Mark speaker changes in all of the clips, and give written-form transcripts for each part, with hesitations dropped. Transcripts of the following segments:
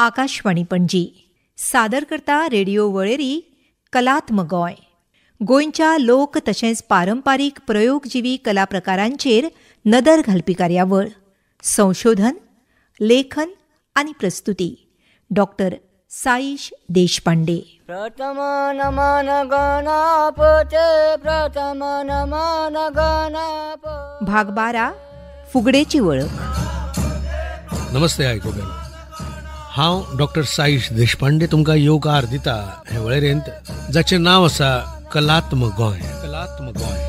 Speaker 1: आकाशवाणी पणजी. सादर करता रेडिओ वळेरी कलात्म गोंय. गोंयच्या लोक तशेंच पारंपारीक प्रयोगजिवी कला प्रकारांचेर नदर घालपी कार्यावळ. संशोधन, लेखन आनी प्रस्तुती डॉक्टर साईश देशपांडे.
Speaker 2: प्रथम नमन गणपते, प्रथम नमन गणपते.
Speaker 1: भाग 12, फुगडेची वळख.
Speaker 3: नमस्ते आयकुप्यांनो, हांव डॉक्टर साईश देशपांडे तुमकां येवकार दिता हे वळेरेंत जाचें नांव आसा कलात्म गोंय. कलात्म गोंय.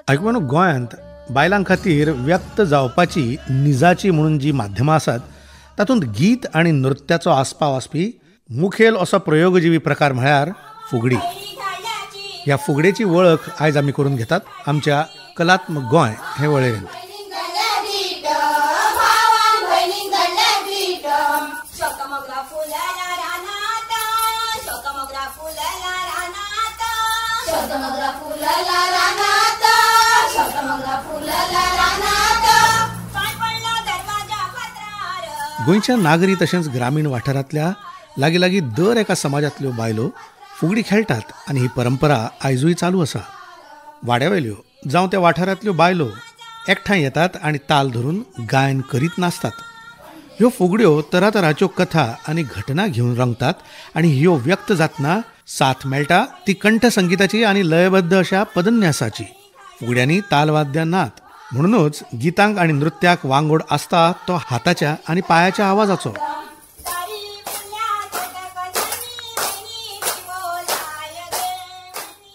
Speaker 3: आयकुप्यांनो, गोंयांत बायलां खातीर व्यक्त जावपाची निजाची म्हणून जी माध्यमां आसात तातूंत गीत आनी नृत्याचो आस्पाव आसपी मुखेल असो प्रयोगजीवी प्रकार म्हळ्यार फुगडी. ह्या फुगडेची वळख आयज आमी करून घेतात आमच्या कलात्म गोंय हे वळेरेंत. गोंयच्या नागरी तशेंच ग्रामीण वाठारांतल्या लागीं लागीं दर एका समाजांतल्यो बायलो फुगडी खेळटात आनी ही परंपरा आयजूय चालू आसा. वाड्यावेल्यो जावं त्या वाठारांतल्यो बायलो एकठांय येतात आनी ताल धरून गायन करीत नाचतात. ह्यो फुगड्यो तरातराच्यो कथा आनी घटना घेवन रंगतात आनी ह्यो व्यक्त जातना साथ मेळटा ती कंठ संगीताची आनी लयबद्ध अशा पदन्यासाची. फुगड्यांनी तालवाद्यां नात, म्हणूनच गीतांक आनी नृत्याक वांगोड आसता तो हाताच्या आनी पायाच्या आवाजाचो.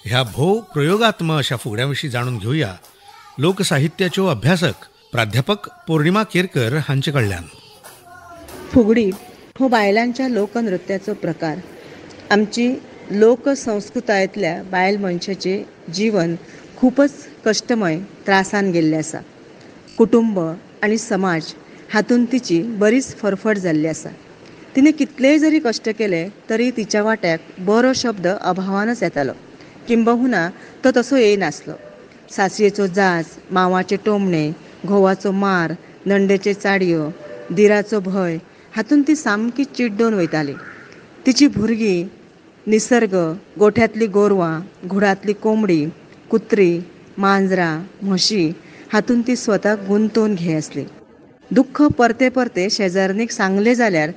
Speaker 3: ह्या भोव प्रयोगात्म अशा फुगड्यां विशीं जाणून घेवया लोकसाहित्याच्यो अभ्यासक प्राध्यापक पौर्णिमा केरकर हांचे कडल्यान.
Speaker 4: फुगडी हो बायलांच्या लोकनृत्याचो प्रकार. आमची लोकसंस्कृतायेंतल्या बायल मनशाचें जीवन खूपच कश्टमय त्रासान गेल्लें आसा. कुटुंब आनी समाज हातूंत तिची बरीच फरफट जाल्ली आसा. तिणें कितलेय जरी कश्ट केले तरी तिच्या वाट्याक बरो शब्द अभावानच येतालो, किंबहुना तो तसो येयनासलो. सासयेचो जाच, मावाचे टोमणे, घोवाचो मार, नंडेचे चाडयो, दिराचो भंय हातूंत ती सामकी चिड्डून वयताली. तिची भुरगीं, निसर्ग, गोठ्यांतली गोरवां, घुडांतली कोंबडी, कुत्री, मांजरां, म्हशी हातूंत ती स्वताक गुंतोवन घेय आसली. दुख्ख परते परते शेजारणीक सांगलें जाल्यार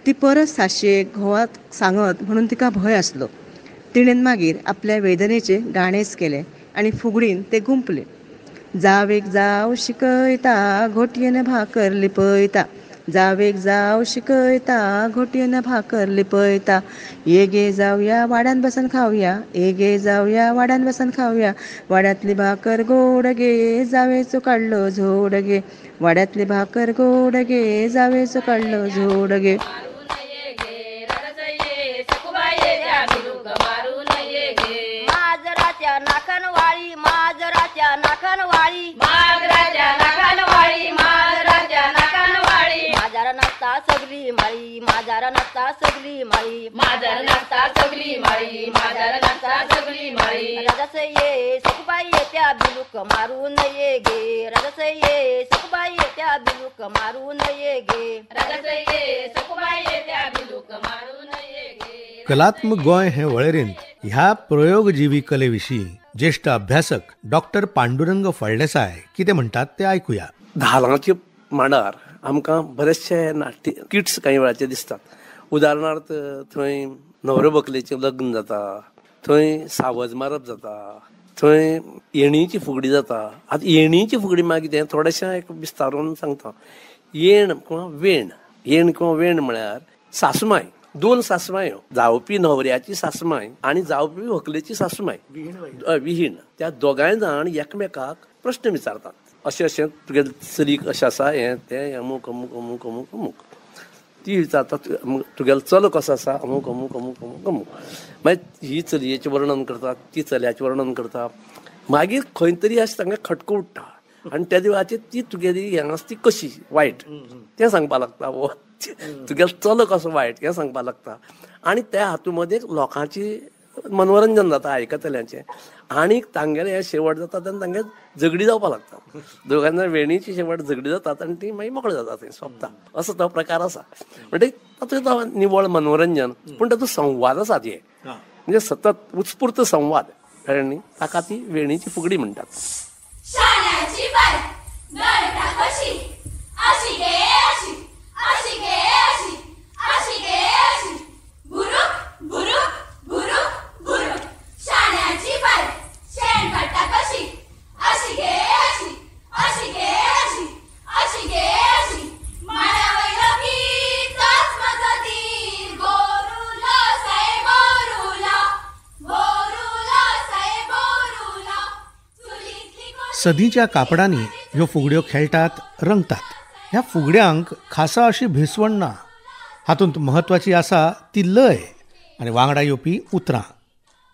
Speaker 4: ती परत सासयेक घोवाक सांगत म्हणून तिका भंय आसलो. तिणेन मागीर आपल्या वेदनेचे गाणेच केले आनी फुगडीन ते गुंपले. जावेक जाव शिकयता, घोटयेन भाकर लिपयता, जावेक जाव शिकयता, घोटयेन भाकर लिपयता, ये गे जावया वाड्यान बसन खावया, ये गे जावया वाड्यान बसन खावया, वाड्यांतली भाकर गोड गे, जावेचो काडलो झोड गे, वाड्यांतली भाकर गोड गे, जावेचो काडलो झोड गे.
Speaker 2: नाखनवाळी, माजराच्या नाखनवाळी, माजराच्या नाखनवाळी, माजराच्या नाखनवाळी, माजार नाचता सगळी माळी, माजार नाचता सगळी माळी, माजार नाचता सगळी माळी, माजार नाचता सगळी माळी. राजस ये सकुबाई त्या बिलुक मारू नये गे, राजस ये सकुबाई त्या बिलुक मारू नये गे, राजस ये सकुबाई त्या बिलुक मारू नये गे.
Speaker 3: कलात्म गोंय हे वळेरेंत ह्या प्रयोगजीवी कलेविशीं ज्येष्ठ अभ्यासक डॉक्टर पांडुरंग फळदेसाय कितें म्हणटात ते आयकुया.
Speaker 5: धालांच्या मांडार आमकां बरेचशे नाट्य किट्स कांय वेळाचे दिसतात. उदाहरणार्थ थंय न्हवरो व्हंकलेचें लग्न जाता, थंय सावज मारप जाता, थंय येणीची फुगडी जाता. आतां येणीची फुगडी मागीर तें थोडेशें एक विस्तारून सांगता. येण किंवा वेण, येण किंवा वेण म्हळ्यार सासमाय, दोन सासमायो, जावपी न्हवऱ्याची सासमाय आनी जावपी व्हंकलेची सासमाय विहीण, त्या दोगांय जाण एकमेकाक प्रश्न विचारतात. अशें अशें तुगे चलीक अशें आसा, हें तें अमूक अमूक अमूक अमूक अमूक. ती विचारता तुगेलो चलो कसो आसा, अमूक अमूक अमूक अमूक अमूक. मागीर ही चलयेचें वर्णन करता, ती चल्याचें वर्णन करता. मागीर खंय तरी अशें तांकां खटको उठ्ठा आनी त्या वेळाचेर ती तुगेली हें आसा ती कशी वायट तें सांगपाक लागता, तुगेलो चलो कसो वायट हें सांगपाक लागता. आनी त्या हातूंत मदें लोकांची मनोरंजन जाता आयकतल्यांचें आनी तांगेलें हें शेवट जाता तेन्ना तांगे झगडी जावपाक लागता. दोगांना वेणीची शेवट झगडी जातात आनी ती मागीर मोकळे जाता, थंय सोंपता. असो तो प्रकार आसा. म्हणजे तातूंत निवळ मनोरंजन पूण तातूंत संवाद आसा, ते म्हणजे सतत उत्स्फूर्त संवाद, कळ्ळें न्ही, ताका ती वेणीची फुगडी म्हणटात.
Speaker 3: सदींच्या कापडांनी ह्यो फुगड्यो खेळटात, रंगतात. ह्या फुगड्यांक खासा अशी भेसवण ना. हातूंत म्हत्वाची आसा ती लय आनी वांगडा येवपी उतरां.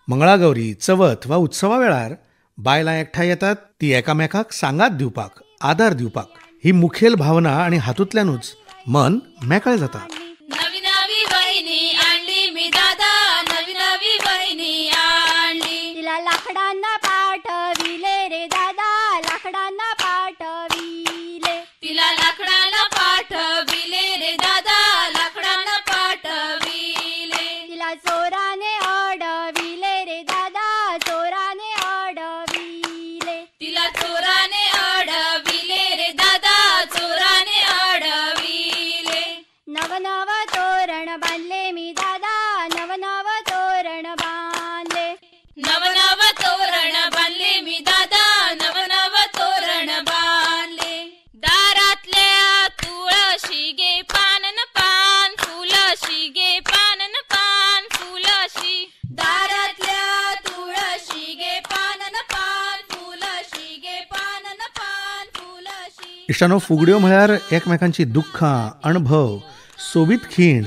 Speaker 3: मंगळागौरी, चवथ वा उत्सवा वेळार बायलां एकठांय येतात ती एकामेकाक सांगात दिवपाक, आदार दिवपाक. ही मुखेल भावना आनी हातूंतल्यानूच मन मेकळें जाता.
Speaker 6: नवी नवी बहिणी आणली मी दादा, नवी नवी बहिणी आणली,
Speaker 7: तिला लाकडांना पाठविले रे दादा, लाकडांना पाठविले,
Speaker 6: तिला लाकडांना पाठविले रे दादा, लाकडांना पाठविले,
Speaker 7: तिला चोराने अडविले रे दादा, चोराने अडविले,
Speaker 6: तिला चोराने अडविले रे दादा, चोराने अडविले,
Speaker 7: नव नव तोरण बांधले मी दादा, नव नव तोरण बांधले,
Speaker 6: नव नव तोरण बांधले मी दादा, नव नव तोरण बांधले, दारातल्या तुळशी गे पानन पान फुलशी गे पानन पान फुलशी, दारातल्या तुळशी गे पानन पान फुलशी गे पानन पान फुलशी.
Speaker 3: इश्टानो, फुगड्यो म्हळ्यार एकमेकांची दुख्खां, अणभव, सोबीत खीण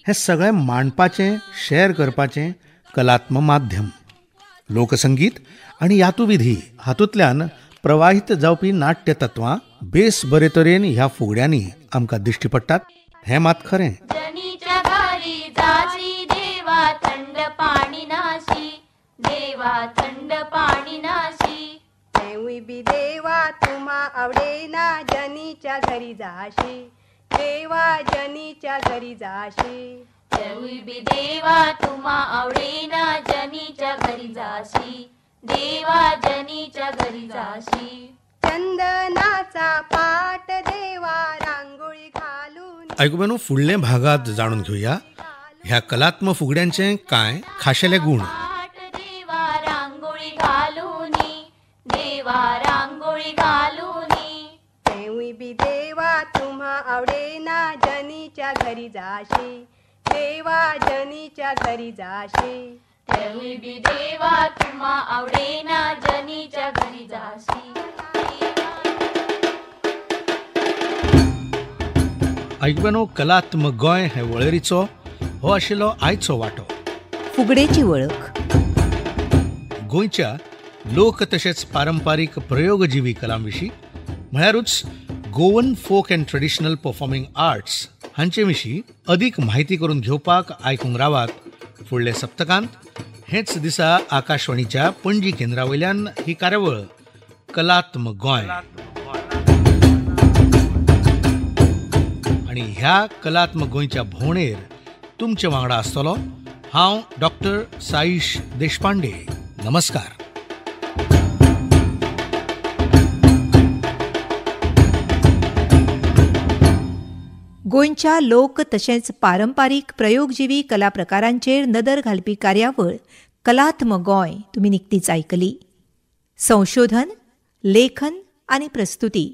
Speaker 3: हे सगळें मांडपाचें, शेअर करपाचें कलात्म माध्यम. लोकसंगीत आनी यातुविधी हातूंतल्यान प्रवाहीत जावपी नाट्य तत्वां बेस बरे तरेन ह्या फुगड्यांनी आमकां दिश्टी पडटात, हें मात खरें.
Speaker 6: जनीच्या घरी जाशी देवा थंड पाणी नाशी, देवा थंड पाणी नाशी,
Speaker 8: तेवूय बी देवा तुम्हा आवडेना, जनीच्या घरी जाशी, देवा जनीच्या घरी जाशी,
Speaker 6: तेवूय बी देवा तुम्हा आवडेना, जनीच्या घरी जाशी, देवा जनीच्या घरी जाशी,
Speaker 8: चंदनाचा पाट देवा रांगोळी घालून.
Speaker 3: आयकुप्यांनो, फुडल्या भागात जाणून घेऊया ह्या कलात्म फुगड्यांचे कांय खाशेले गूण.
Speaker 6: देवा रांगोळी घालूनी, देवा रांगोळी घालूनी,
Speaker 8: तेवूय बी देवा तुम्हा आवडेना, जनीच्या घरी जाशी, देवा जनीच्या घरी जाशी,
Speaker 6: तेवूय बी देवा तुम्हा आवडेना, जनीच्या घरी जाशी.
Speaker 3: आयकुप्यांनो, कलात्म गोंय हे वळेरीचो हो आशिल्लो आयचो वांटो.
Speaker 1: फुगडेची वळख,
Speaker 3: गोंयच्या लोक तशेंच पारंपारीक प्रयोगजीवी कलां विशीं म्हळ्यारूच Goan folk and traditional performing arts हांचे विशीं अदीक म्हायती करून घेवपाक आयकूंक रावात फुडल्या सप्तकांत हेच दिसा आकाशवाणीच्या पणजी केंद्रा वयल्यान ही कार्यावळ कलात्म गोंय. आनी ह्या कलात्म गोंयच्या भोंवडेर तुमचे वांगडा आसतलो हांव डॉक्टर साईश देशपांडे. नमस्कार.
Speaker 1: गोंयच्या लोक तशेंच पारंपारीक प्रयोगजीवी कला प्रकारांचेर नदर घालपी कार्यावळ कलात्म गोंय तुमी निकतीच आयकली. संशोधन, लेखन आनी प्रस्तुती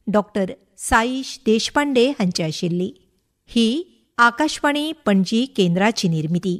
Speaker 1: डॉक्टर साईश देशपांडे हांची आशिल्ली. ही आकाशवाणी पणजी केंद्राची निर्मिती.